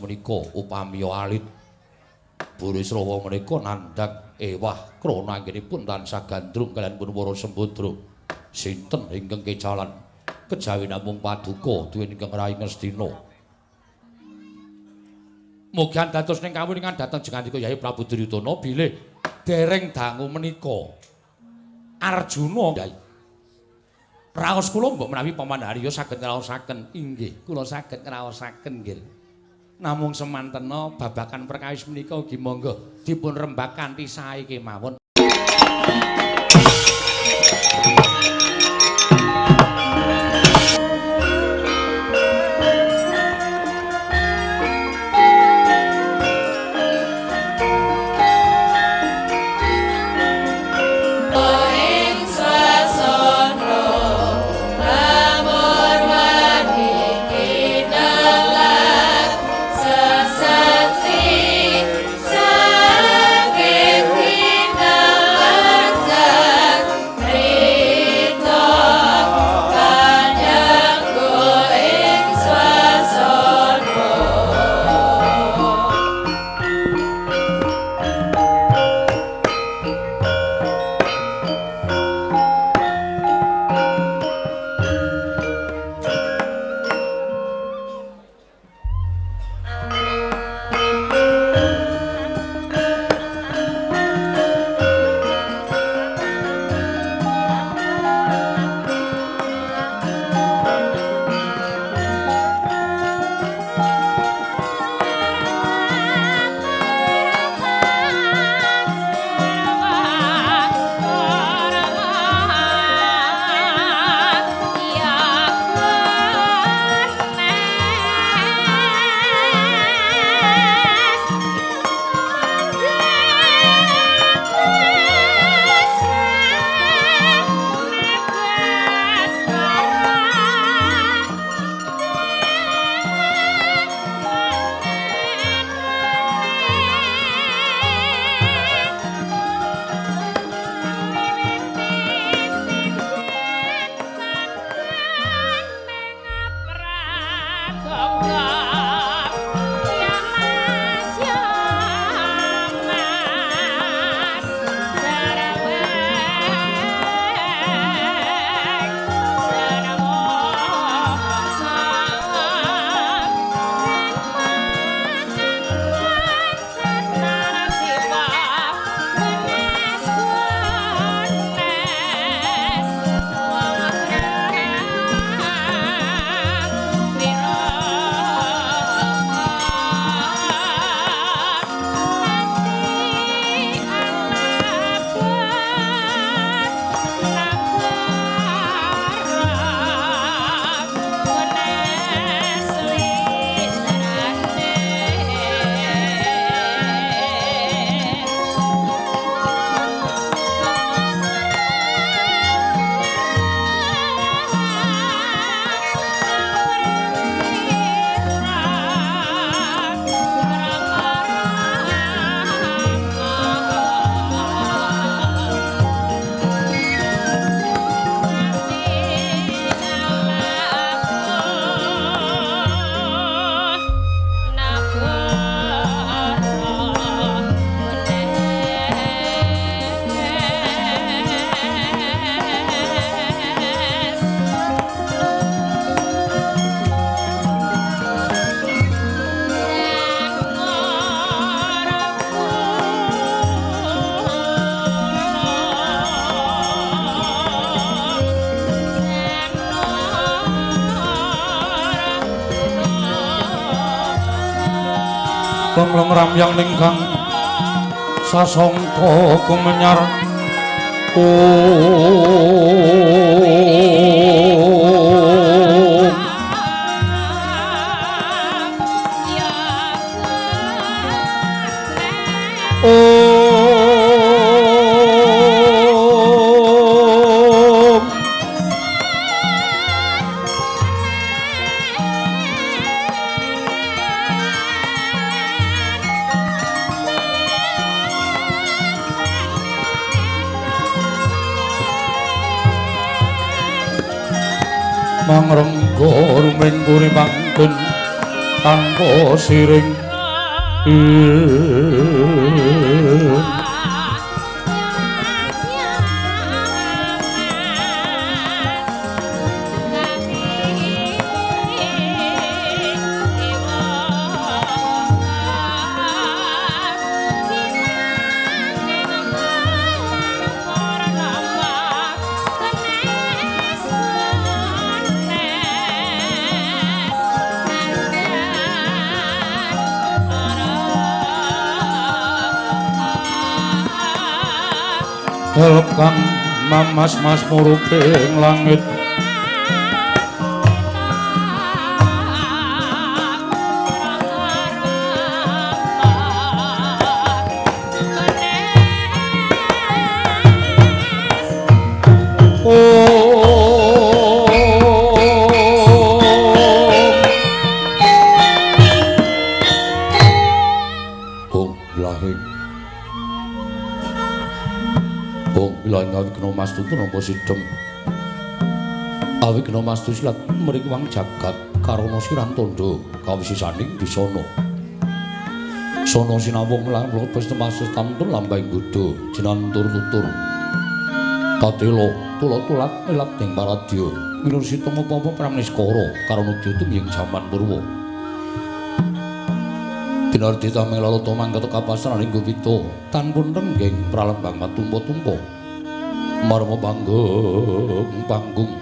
menika upami alit Burisrawa menika nandhang ewah krana anggenipun tansah gandrung kaliyan pun para sembadra. Sinten ingkang kecalan kejawi namung paduka duweni ingkang rai Ngastina. Mugi dados ning kawuningan dhateng jengandika Yayi Prabu Duryudana bilih dereng dangu menika Arjuna Yayi. Raos kula mbok menawi Paman Harya saged ngraosaken. Inggih, kula saged ngraosaken nggih. Namung semantena babagan perkawis menika ugi monggo dipun rembag kanthi sae kemawon. Lengleng ramyang ninggang sasongko kumenyar Mangrenggo ruming puri mangkun Tanpa siring kang mamas-mas muruping langit Mastu punapa sidhem awigna mastu silat mriwang jagat karana siran tandha kawisisaning bisana sono sinawung lan lopes temasus tamtun lambahing bodho jinantur tutur katela tula-tulat ilat ing paradya minur situng apa-apa pramniskara karana dyutum ing jaman purwa binardi tameng lalata mangkata kapasaran ing gupita tanpun renggeng pralembang matumpa-tumpa marma panggung panggung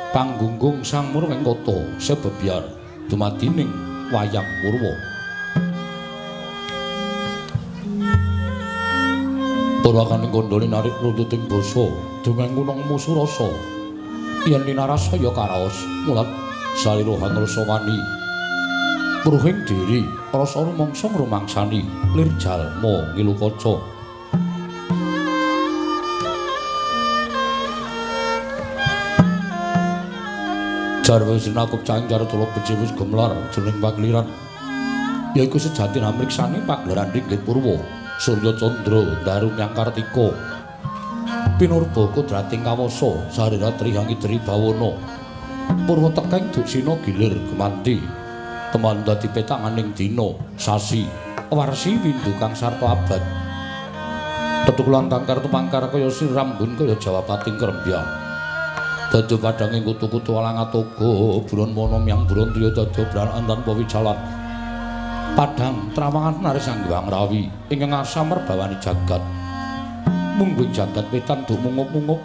panggunggung sang murwengkata sebebyar dumadining wayang purwa purwakaning kandhane narik runtuting basa dongeng gunung musurasa yen linarasa ya karaos mulat salira hangrasa wani pruhing diri rasa rumangsa ngrumangsani lir jalma ngilu kaca jarwa sinakup cahing cara tuluk beci wis gemelar jroning pakeliran yaiku sejati namriksani pagelaran ringgit purwa surya candra daru nyang kartika pinurba kodrating kawasa sarira trihangi tribawana purwa tekeng duksina gilir gemanti teman dadi petanganing dina sasi warsi windu kang sarta abad tetuk lan kangkar tumangkar kaya sirambun kaya jawapating krembyang dadi padanging kutu-kutu alang atoga buron wana myang buron triya dadi branan tanpa wijalan padang trawangan naris Sang Rawi ingkang asam merbawani jagat mungguing jagat wetan duk mungup-mungup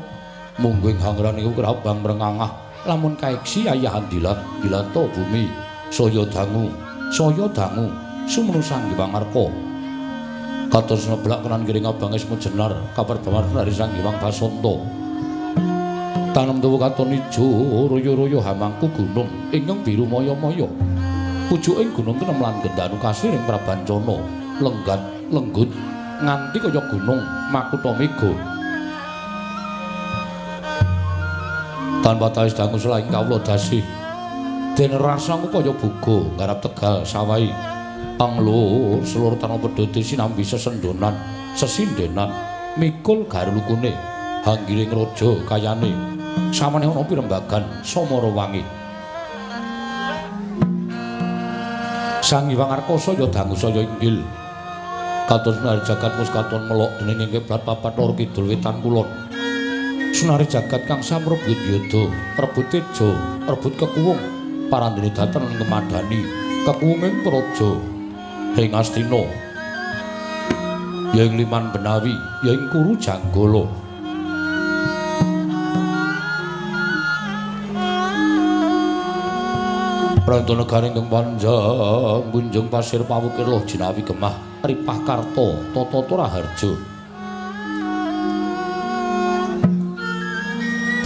mungguing hangran iku krabang mrengangah lamun kaeksi ayahan dilat dilata bumi saya dangu sumenu Sang Hyang Arka kados neblak kenan giring abang esmu jenar kabar bawar naris Sang Hyang Basanta tanem tuwa katon ijo royo-royo hamangku gunung ingkang biru maya-maya pucuking gunung kenem lan gendanu kasiring prabancana lenggat lenggut nganti kaya gunung makutha mega tanpa tawis dangu selaing kawula dasih den rasa upaya buga garap tegal sawahi panglur selur tanah pedhote sinambi sesendonan sesindenan mikul garlukune hanggiring raja kayane samane ana pirembagan samara wangi Sang Hyang Arka saya dangu saya inggil kados nari jagat wis katon melok dening ing kiblat papat lor kidul wetan kulon sunari jagat kang samrebut yudha rebut teja rebut kekuwung parandene dhateng ing kemadani kekuwunging praja ing Astina ya ing Liman Benawi ya ing Kuru Janggala Pranta negara ingkang panjang bunjung pasir pawukir loh jinawi gemah ripah karta tata raharja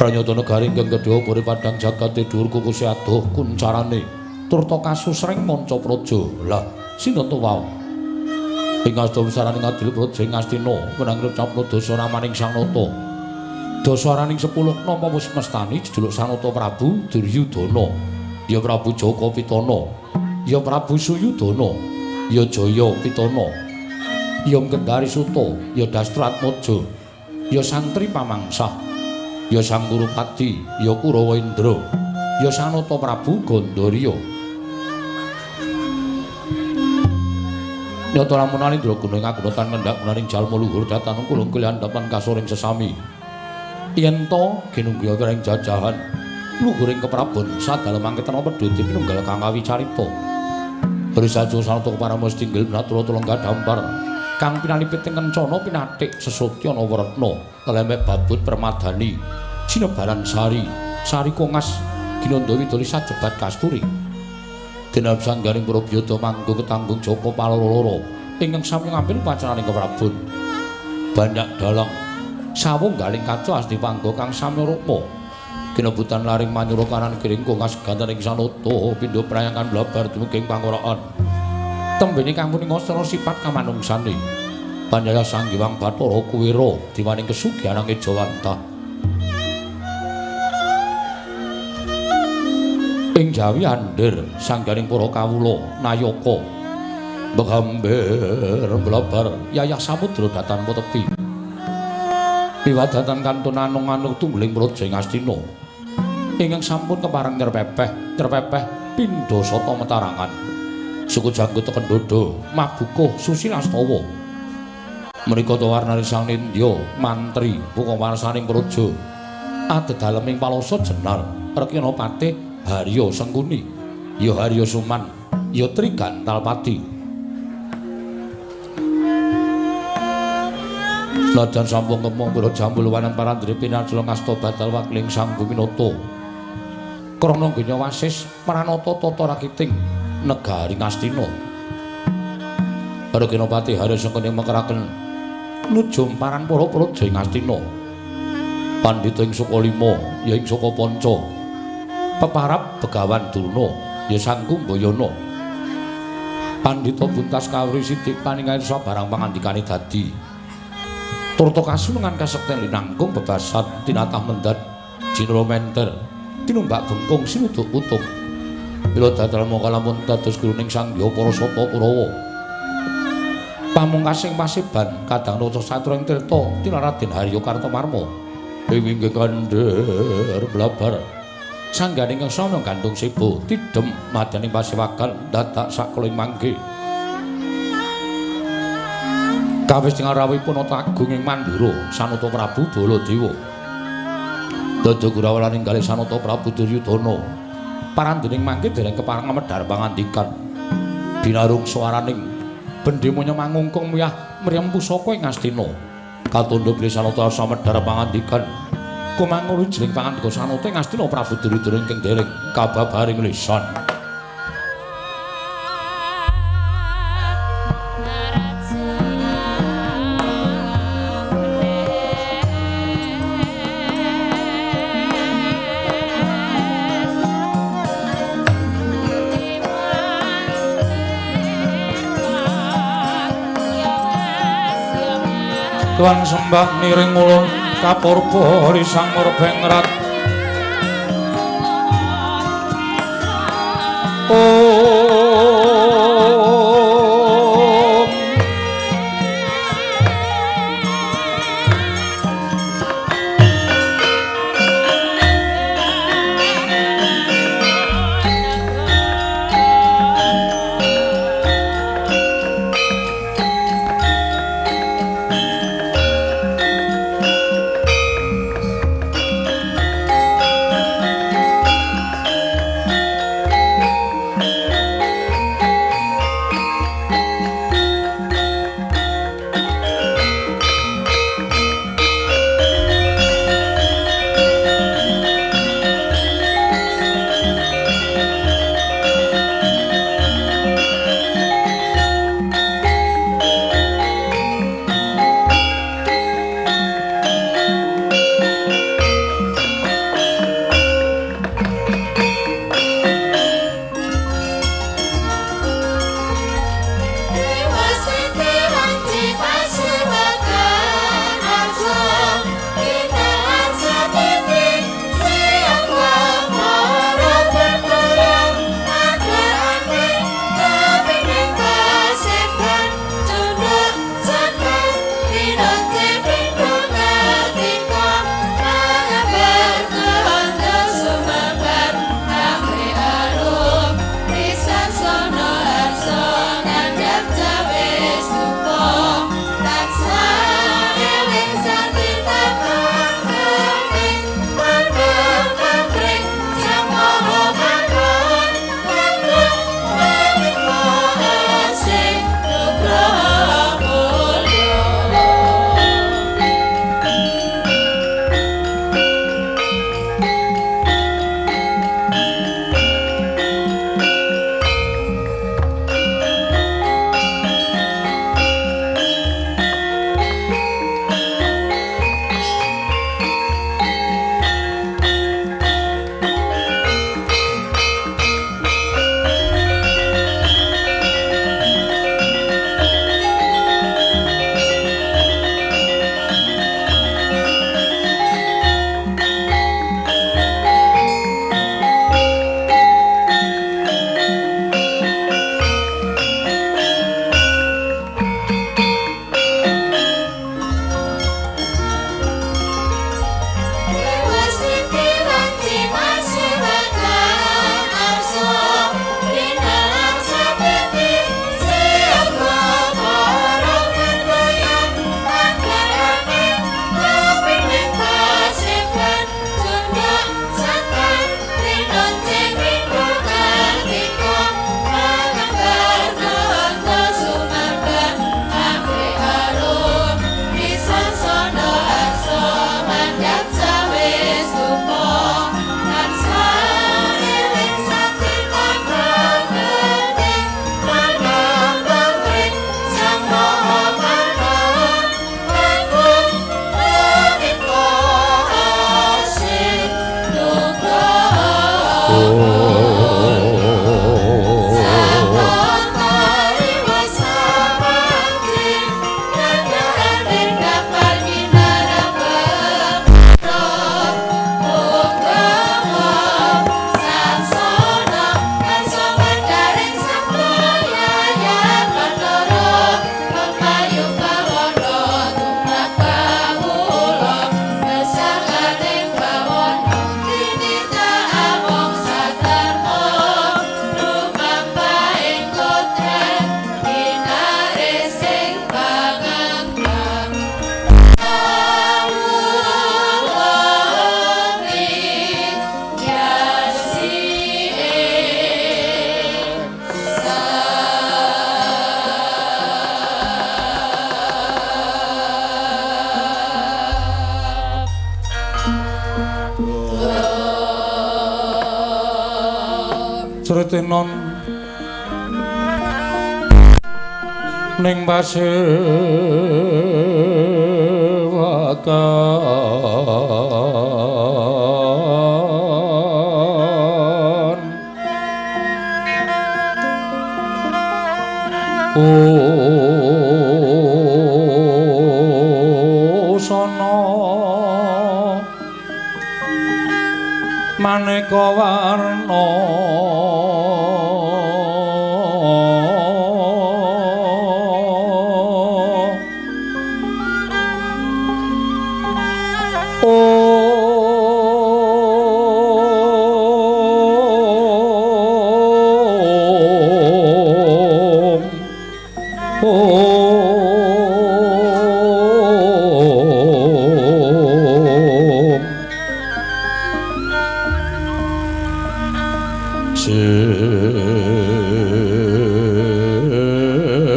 Pranyata negara ingkang kedua puri padang jagat dhuwur kukuse adoh kuncarane turta kasusreng manca praja lah sinten to wau ing asta wisaraning adil praja ing Astina wenang recapna dasa ramaning Sang Nata dasa araning 10 napa wis mestani jejuluk Sang Nata Prabu Duryudana ya Prabu Jaka Pitana ya Prabu Suyudana ya Jaya Pitana ya Kendari Suta ya Dastratmaja ya Santri Pamangsah ya Sang Kurupati ya Kurawa Indra ya Sanata Prabu Gandharya Nyata lamun alindra guna ing aguna tan ngendhak gunaning jalma luhur datan kula keliandhapan kasoring sesami. Yen to ginungguya ing jajahan luhuring keprabon sadalem angketana pedhot pinunggal kang kawicarita. Risajo sanata paramas tinggil natura tulung dampar kang pinalipit ing kencana pinathik sesotyana wretna lemek babut permadani sinebaran sari sari kongas ginandha widoli sajebat kasturi. Dinap sanggaring Prabyada manggung ketanggung Joko paloro-loro ingkang sami ngambil pacaraning keprabon. Banyak dalang sawung galing kaca asti pangga kang sami rupa. Kinebutan laring manyura kanan kiring kongas ganten ing sanata pindha prayangan blabar dumugi pangoraan. Tembene kang punika sera sifat kamanungsane. Panjaya Sang Hyang Bathara Kuwera diwaning kesugihan ing Jawantah. Ing Jawi Andir sanggaring para kawula nayaka begamber blabar yayah samudra datan tepi piwadatan kantun anung-anung tungguling praja ing Astina ingkang sampun kepareng nyerpepeh nyerpepeh pindha sata metarangan suku janggut teken dodo mabukuh susilastawa menika warnane sang nindya mantri pukawarsaning praja adedaleming palosa jenar rekyana patih Haryo Sengkuni, ya Haryo Suman, ya Trigantalpati. Najan sampun kemong para jambul wanan parandre pinajula ngasta batal wakling Sang Buminata. Krana genya wasis pranata tata rakiting negari Ngastina. Reginapati Haryo Sengkuni mekeraken nujumparan para praja ing Ngastina. Pandhita ing Sukalima, ya ing Sukapanca. Peparap Begawan Durna ya Sang Kumbayana. Pandhita buntas kawri sidik paningair sabarang pangandikane dadi. Turta kasunungan kasekten linangkung bebasan tinatah mendhat jinara menter tinumbak bengkung sinuduk putung. Mila dadal mangka lamun dados guruning Sang Hyang Parasata Kurawa. Pamungkasing pasiban kadang raca satra ing tirta tinaraden Harya Kartamarma. Ing inggih kandher blabar sangganing kang gantung sebo tidhem madyaning pasewagan dadak sakala ing mangke. Kawis tingal rawuhipun Nata Agung ing Mandura Sanata Prabu Baladewa. Dada gurawalaning galih Sanata Prabu Duryudana. Parandening mangke dereng kepareng medhar pangandikan. Binarung swaraning bendemanya mangungkung miyah mriyem pusaka ing Astina. Katundha bilih Sanata samedhar pangandikan. Kumanguru jering pangandika Sanata ing Astina Prabu Duryudana ingkang dereng kababaring lisan. Tuan sembah niring ulun kapurba risang murbengrat. Om Sritenon ning pasewatan usana maneka warna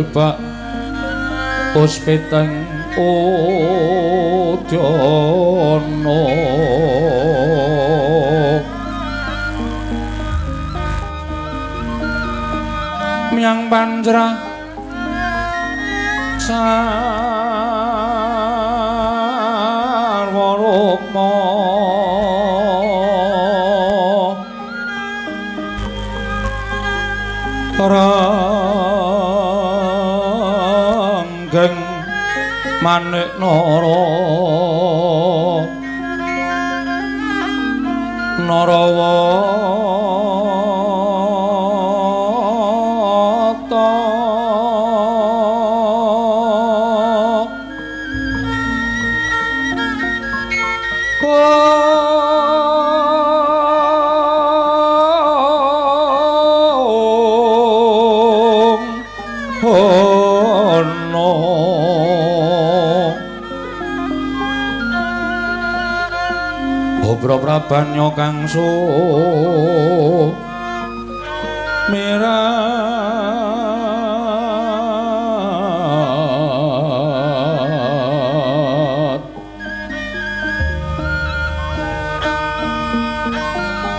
sebab puspiteng udana miang panjra sarwa rukma ranggeng manik nara narawata Prabanya kang sumirat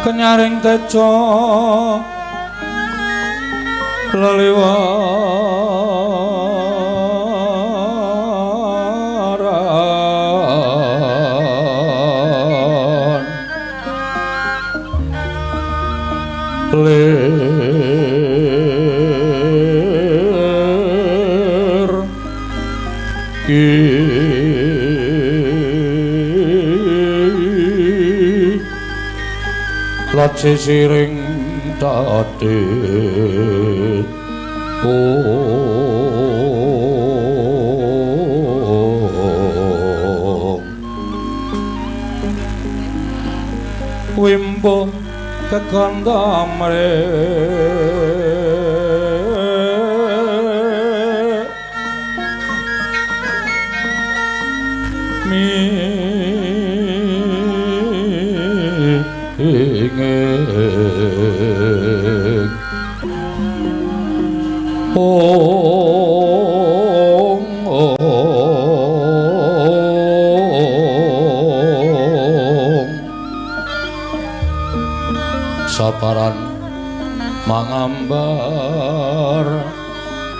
kenyaring teja leliwaran lir ki laci siring dadi wimbo kekandamre minging ong ong saparan mangambar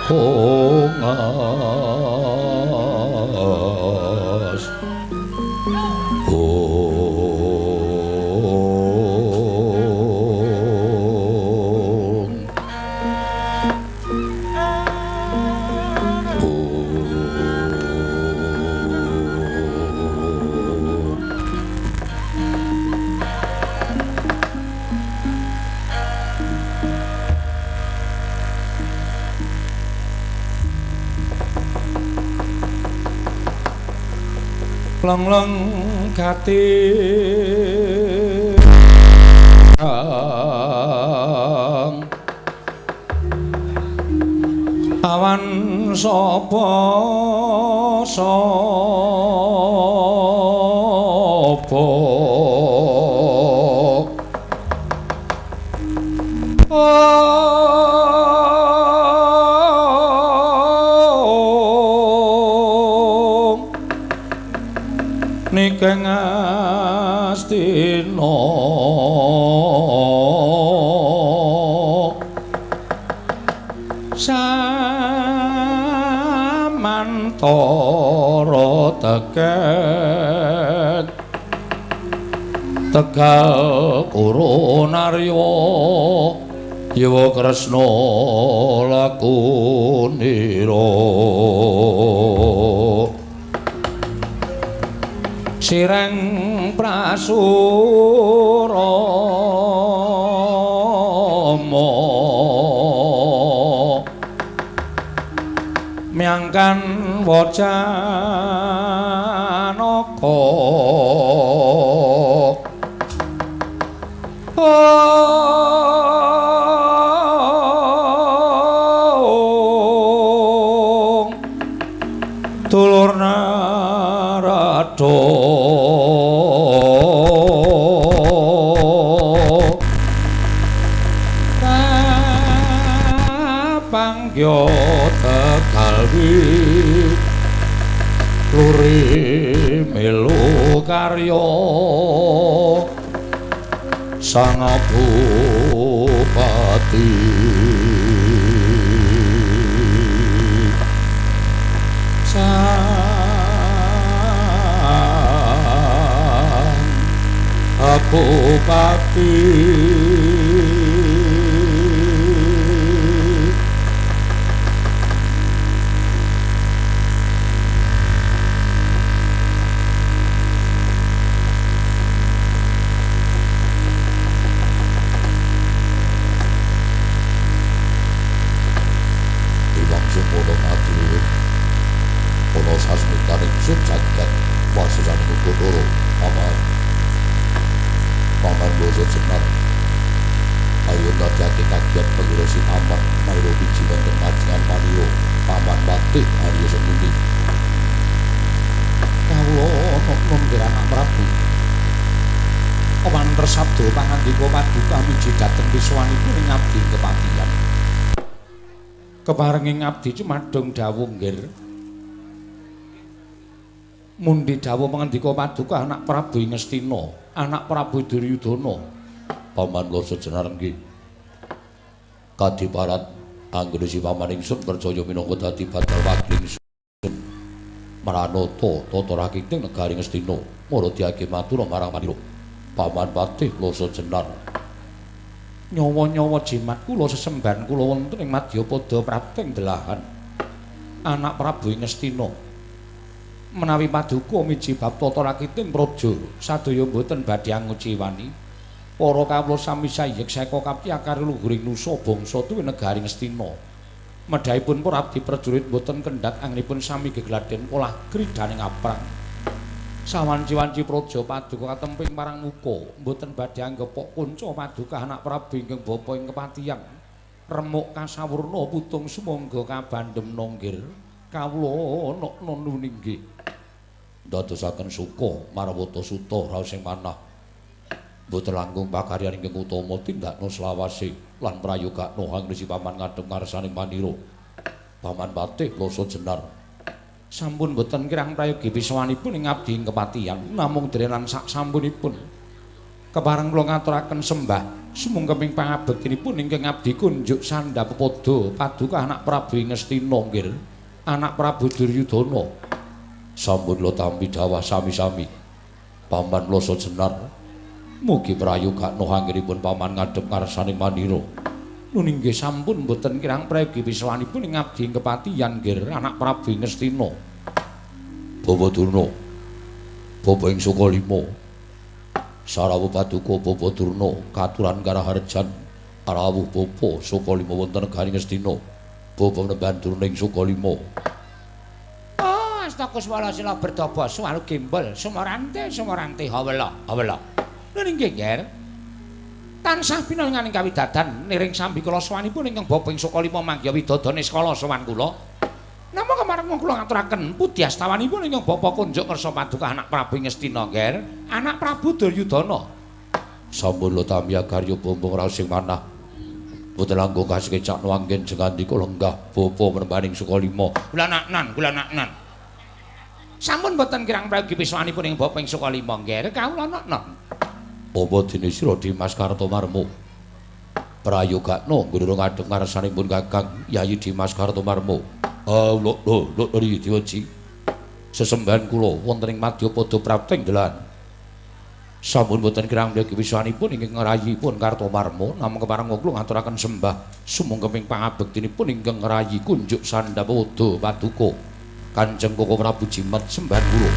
hongas ong ong. Leng-leng gati awan sapa sapa Nikeng Astina Teken Tegal Kurunarya Yewa Kresna lakunira sireng prasurama myangkan wacanaka dulur Narada kapangya Tegalwi luri melu karya Sang Bupati Sang Bupati Sasmitaning sun jagat wasesaning Bathara Paman Paman Loso Jenar ayo ndadekake kagiat pengira si Paman Mairo biji wonten majengan Manira Paman Patih Arya Sengkuni kawula ana nggih anak Prabu Paman resabda pangandika paduka miji dhateng pisuwanipun ing abdi kepatihan kepareng ing abdi cumadung dawuh nggih mundi dawuh pangandika paduka anak Prabu Ngastina, anak Prabu Duryudana. Paman Loso Jenar nggih. Kadiparat anggone si paman ingsun percaya minangka dadi badal wakil ingsun. Maranata tata rakiting negari Ngastina, mara diage matur marang Manira. Paman Patih Loso Jenar. Nyawa-nyawa jimat kula sesembahan kula wonten ing madyapada prapting delahan. Anak Prabu Ngastina. Menawi paduka miji bab tata rakiting praja sadaya mboten badhe anguciwani para kawula sami sayek seka kapti akar luhuring nusa bangsa tuwi negari Ngastina medhahipun para abdi prajurit mboten kendhat anggenipun sami gegladhen polah kridaning aprang sawanci-wanci praja paduka katemping marang muka mboten badhe anggepok kunca paduka anak Prabu ingkang bapa ing kepatihan remuk kasawurna putung sumangga kabandhem nggir kawula ana nuninggih ndadosaken suka marwata suta raos sing manah mboten langkung pakaryan ingkang utama tindakna selawase lan prayogakna angresi paman ngadhep ngarsaning Manira Paman Patih Loso Jenar sampun mboten kirang prayogi pisawanipun ing abdi ing kepatihan namung derenan sak sampunipun kepareng kula ngaturaken sembah sumungkeping pangabektinipun ingkang abdi kunjuk sandhap pepada paduka anak Prabu Ngastina nggih anak Prabu Duryudana sampun kula tampi dawah sami-sami Paman Loso Jenar mugi prayogakna anggenipun paman ngadhep ngarsaning Manira nuninggih sampun mboten kirang prayogi pisawanipun ing abdi ing kepatihan nggih anak Prabu Ngastina Bawa Durna bapa ing Sukalima sarawuh paduka Bawa Durna katuran karaharjan rawuh bapa Sukalima wonten negari Ngastina bapa menemban Durna ing Sukalima. Oh, Astakuswala sila berdaba suwalu gembel sumorante sumorante hawela hawela. Lha nggih, Nger. Tansah pinaringaning kawidadan niring sambikala sowanipun ingkang bapa ing Sukalima manggiha widodane skala sowan kula. Namung kemareng kula ngaturaken pudyastawanipun ingkang bapa kunjuk kersa paduka anak Prabu Ngastina, Nger, anak Prabu Duryudana. Sampun kula tampi agarya bombong raos sing manah. Mboten langkung kasekecakno anggen jengandika lenggah bapa menembaning Sukalima. Kula naknan, kula naknan. Sampun mboten kirang prayogi pisawanipun ing bapa ing Sukalima, Nger, kawula naknan. Apa dene sira Dimas Kartomarmo? Prayogakna nggone ngadhep ngarsanipun Kakang Yayi Dimas Kartomarmo. Ah, lho lho lho ri diweji. Sesembahan kula wonten ing Madyapada prapting dalan. Sampun boten kirang mligi wisanipun ingkang ngrayipun Kartomarma namung kepareng kula ngaturaken sembah sumangga pangabektinipun ingkang ngrayi kunjuk sandhap wada paduka. Kanjeng Koko Prabu jimat sembahan kula.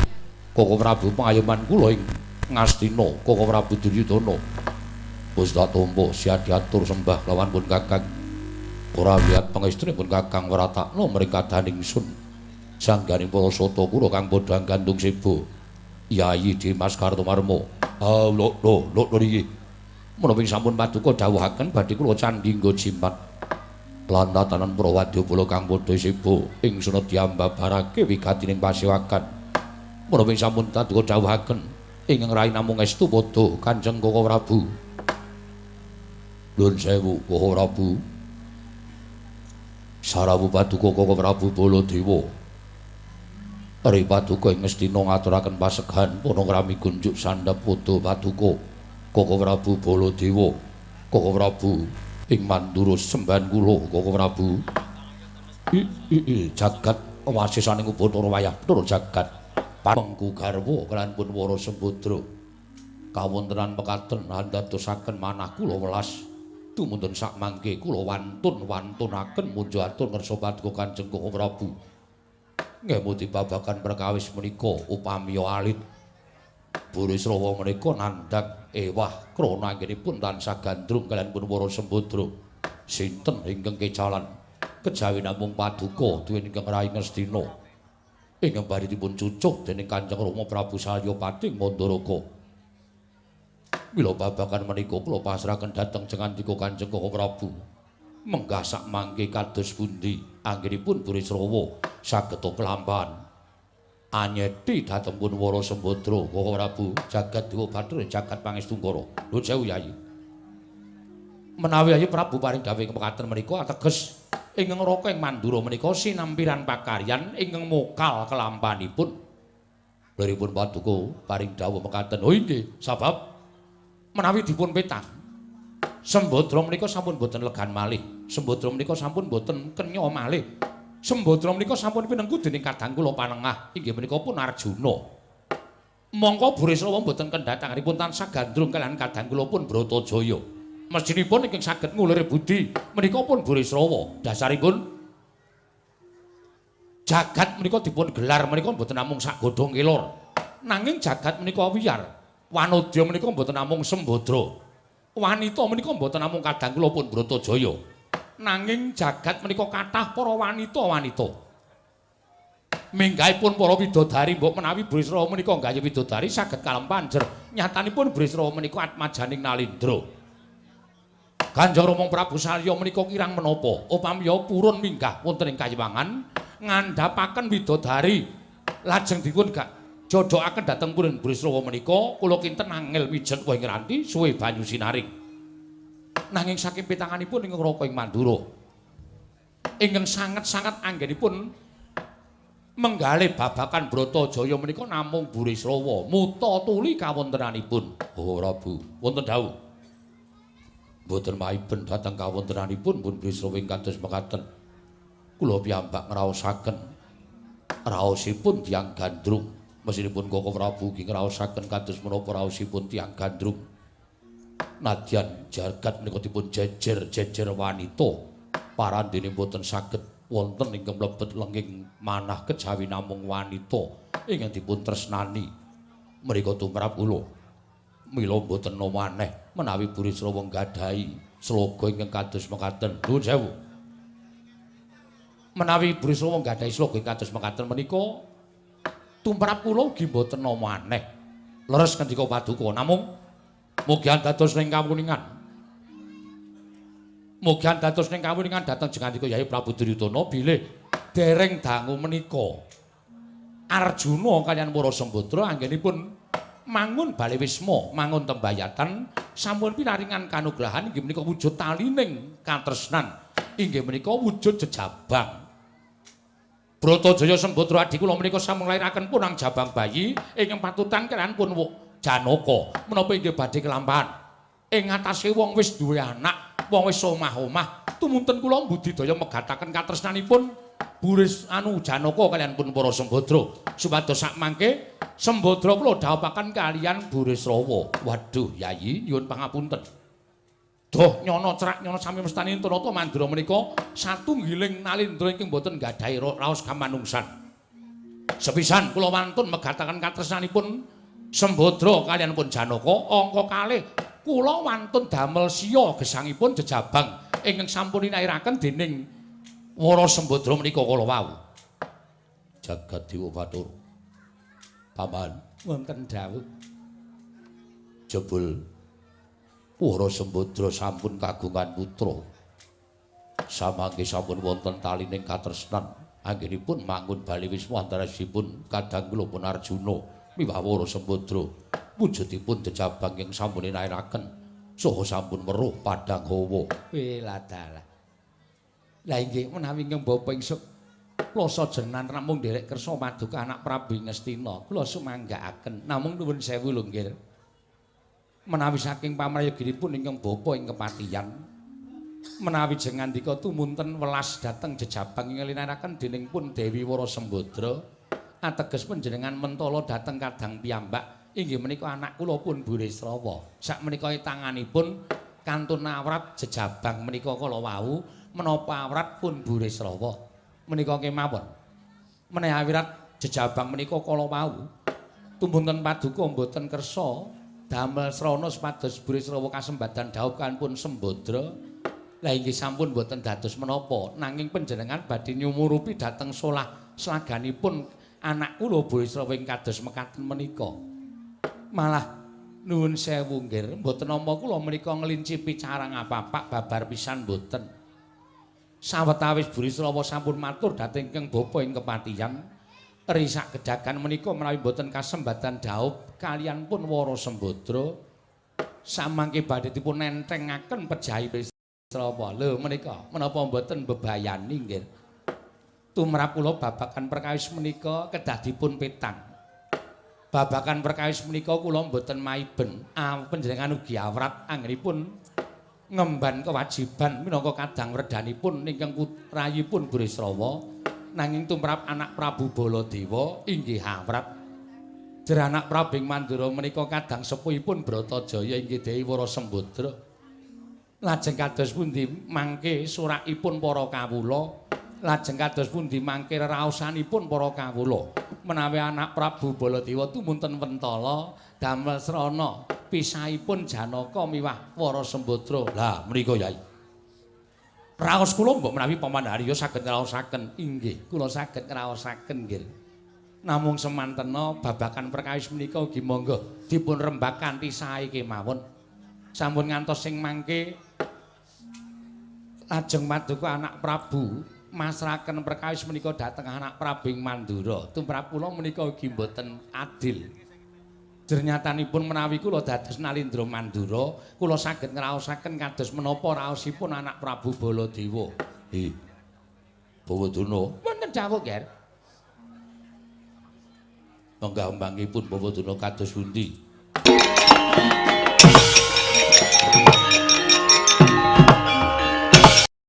Koko Prabu pangayoman kula ing Ngastina, Koko Prabu Duryudana. Wis tak tampa siap diatur sembah lawan pun Kakang. Ora lihat pangestri pun Kakang wratakno mring kadaning sun. Sangganing para sata kula kang padha gantung seba. Yayi Dimas Kartomarma. Ah lho lho lho niki. Menapa sampun paduka dawuhaken badhe kula candhi nggo jimat. Lan tatanan para wadyabala kang padha seba ingsun diambabarake wigatining pasewakan. Menapa sampun paduka dawuhaken ingkang rai namung estu padha Kanjeng Koko Prabu. Nuwun sewu Koko Prabu. Sarawu paduka Koko Prabu Baladewa. Ri paduka ing Ngastina ngaturaken pasegan para ngrami kunjuk sandhap padha paduka Koko Prabu Baladewa. Koko Prabu ing Mandura sembahan kula Koko Prabu. I jagat wasisaning Ubathara wayah tur jagat pamengku garwa kaliyan pun Wara Sembadra. Kawontenan mekaten andadosaken manah kula welas. Tumuntun sakmangke kula wantun-wantunaken munjo atur ngersa paduka Kanjeng Koko Prabu. Ngemuti babagan perkawis menika upami alit Burisrawa menika nandhang ewah krana anggenipun tansah gandrung kaliyan pun Wara Sembadra. Sinten ingkang kecalan kejawi namung paduka duweni ingkang rai Ngastina ingkang badhe dipun cucuh dening Kanjeng Rama Prabu Salyapati Mandaraka. Mila babagan menika kula pasrahaken dhateng jengandika Kanjeng Koko Prabu. Menggah sakmangke kados pundi anggenipun Burisrawa saged kelampahan anyeti dhateng pun Wara Sembadra. Koko Prabu jagat dewa bathara jagat pangestungkara. Nuwun sewu Yayi. Menawi Yayi Prabu paring dawuh ing mekaten menika ateges ingkang raka ing Mandura menika sinampiran pakaryan ingkang mokal kelampanipun. Liripun paduka paring dawuh mekaten. Oh inggih, sabab menawi dipun petang Sembadra menika sampun boten legan malih. Sembadra menika sampun boten kenya malih. Sembadra menika sampun pinengku dening kadang kula panengah inggih menika pun Arjuna. Mongko Burisrawa boten kendhatanganipun tansah gandrung kaliyan kadang kula pun Bratajaya. Mestinipun ingkang saged ngulir budi menika pun Burisrawa. Dasaripun jagat menika dipun gelar menika boten namung sak godhong kelor. Nanging jagat menika wiyar. Wanodya menika boten namung Sembadra. Wanita menika mboten namung kadang kula pun Bratajaya. Nanging jagat menika kathah para wanita-wanita. Minggahipun para widodari mbok menawi Burisrawa menika nggayuh widodari saged kalempahan jer. Nyatanipun Burisrawa menika atmajaning Nalindra. Kanjeng Rama Prabu Salya menika kirang menapa upami purun minggah wonten ing kayiwangan ngandhapaken widodari lajeng dipun jodhokaken dhateng purun Burisrawa menika kula kinten angel mijet wah ing ranti suwe banyu sinaring. Nanging saking pitanganipun ingkang raka ing Mandura ingkang sanget-sanget anggenipun menggalih babakan Bratajaya menika namung Burisrawa muta tuli kawontenanipun. Oh Prabu, wonten dawuh. Mboten maiben dhateng kawontenanipun pun Burisrawa ing kados mekaten. Kula piyambak ngraosaken raosipun tiyang gandrung. Mesinipun Koko Prabu ugi ngraosaken kados menapa raosipun tiyang gandrung. Nadyan jagat menika dipun jejer-jejer wanita parandene mboten saged wonten ingkang mlebet lenging manah kejawi namung wanita ingkang dipun tresnani. Mriku tumrap kula. Mila mboten maneh menawi Burisrawa nggadahi sloga ingkang kados mekaten. Nuwun sewu. Menawi Burisrawa nggadahi sloga ingkang kados mekaten menika tumrap kula ugi mboten maneh. Leres ngendika paduka namung mugi dados ning kawuningan. Mugi dados ning kawuningan dhateng jengandika Yayi Prabu Duryudana bilih dereng dangu menika Arjuna kaliyan Wara Sembadra anggenipun mangun bale wisma, mangun tembayatan sampun pinaringan kanugrahan inggih menika wujud talining katresnan, inggih menika wujud jejabang. Bratajaya Sembadra adi kula menika sampun nglairaken punang jabang bayi ingkang patutan kaliyan pun Janaka. Menapa inggih badhe kelampahan ing ngatasé wong wis duwe anak, wong wis omah-omah, tumunten kula mbudidaya megataken katresnanipun Buris anu Janaka kaliyan pun para Sembadra supados sakmangke Sembadra kula dhawuhaken kaliyan Burisrawa. Waduh, Yayi, nyuwun pangapunten. Doh nyono cerak nyono sami mestani Tanata Mandura menika satunggiling nalindra ingkang boten nggadahi raos kamanungsan. Sepisan kula wantun megataken katresnanipun Sembadra kaliyan pun Janaka, angka kalih kula wantun damel siya gesangipun jejabang ingkang sampun inairaken dening Wara Sembadra menika kala wau. Jagat Dewa Bathara. Paman, wonten dawuh. Jebul Wara Sembadra sampun kagungan putra. Samangke sampun wonten talining katresnan anggenipun mangun bali wisma antarisipun kadang kula pun Arjuna miwah Wara Sembadra wujudipun jejabang ing sampun inairaken saha sampun weruh padhang hawa. Weladalah. Lah inggih menawi ingkang bapa ingsun plasa jenan namung nderek kersa maduka anak Prabu Ngastina kula sumanggaaken namung nuwun sewu lho nggih. Menawi saking pamrayoginipun ingkang bapa ing kepatihan menawi jengandika tumunten welas dhateng jejabang ing linaraken dening pun Dewi Wara Sembadra ateges panjenengan mentala dhateng kadang piyambak inggih menika anak kula pun Burisrawa. Sakmenika tanganipun kantun awrat jejabang menika kala wau menapa awrat pun Burisrawa menika kemawon menawi awrat jejabang menika kala wau tumunten paduka mboten kersa damel srana supados Burisrawa kasembadan dhaup pun Sembadra. Lah inggih sampun mboten dados menapa nanging panjenengan badhe nyumurupi dhateng solah slaganipun anak kula Burisrawa ing kados mekaten menika. Malah nuwun sewu nggih mboten nampa kula menika ngelincipi carang apapak babar pisan mboten. Sawetawis Burisrawa sampun matur dhateng ingkang bapa ing kepatihan risak gedagan menika menawi mboten kasembadan dhaup kaliyan pun Wara Sembadra samangke badhe dipun nentengaken pejahi Burisrawa. Lho menika menapa mboten bebayani nggih. Tumrap kula babagan perkawis menika kedah dipun petang. Babagan perkawis menika kula mboten maiben panjenengan ugi awrat anggenipun ngemban kewajiban minangka kadang wredanipun ingkang putrayipun Burisrawa nanging tumrap anak Prabu Baladewa inggih awrat. Jer anak Prabu Mandura menika kadang sepuhipun Bratajaya inggih Dewi Wara Sembadra. Lajeng kados pundi mangke surakipun para kawula, lajeng kados pundi mangke reraosanipun para kawula menawi anak Prabu Baladewa tumunten wentala damel srana pisahipun Janaka miwah Wara Sembadra. Lah menika Yai raos kula mbok menawi Paman Harya saged ngraosaken. Inggih kula saged ngraosaken nggih. Namung semantena babagan perkawis menika ugi monggo dipun rembag kanthi sae kemawon. Sampun ngantos sing mangke lajeng paduka anak Prabu masraken perkawis menika dhateng anak Prabu ing Mandura. Tumrap kula menika ugi mboten adil. Jernyatanipun menawi kula dados Nalindra Mandura, kula saged ngraosaken kados menapa raosipun anak Prabu Baladewa. Hi. Bawadana, wonten dawuh, Ger. Menggah mbangipun Bawadana kados pundi?